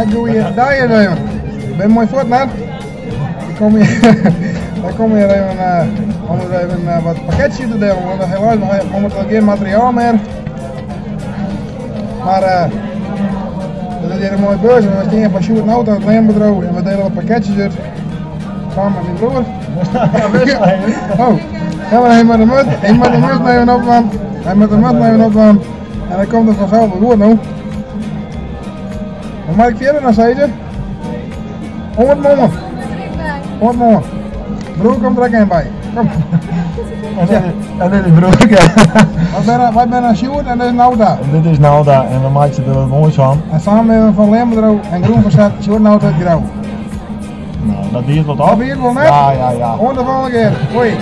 Goeie dei even. Ben moai fuort net? Ik kom hier, wij komen hier even om eens even wat pakketjes te delen, want helaas we hebben momenteel geen materiaal meer. Maar dat is hier een mooie beurs en we staan van Sjoerd Nauta, het leembedrijf, en we delen wat pakketjes uit. Samen met mijn broer. Oh, ja, maar hij moet de mut, hij moet de mut even opdwaan. Hij moet de mut even opdwaan. En dan komt het vanzelf wel goed nu. Wat moet ik verder dan zeggen? Oant moarn. Oant moarn. Broer komt er ook een bij. Kom. En dit is broer. Wij zijn Sjoerd en dit is Nauta. En dit is Nauta en we maken er wat moois van. En samen hebben we van Leembedrijf en Groenverzet Sjoerd Nauta uit Grou. Nou, dat bierdt wat op. Dat bierdt wel net? Ja. Oant de volgende keer. Hoi.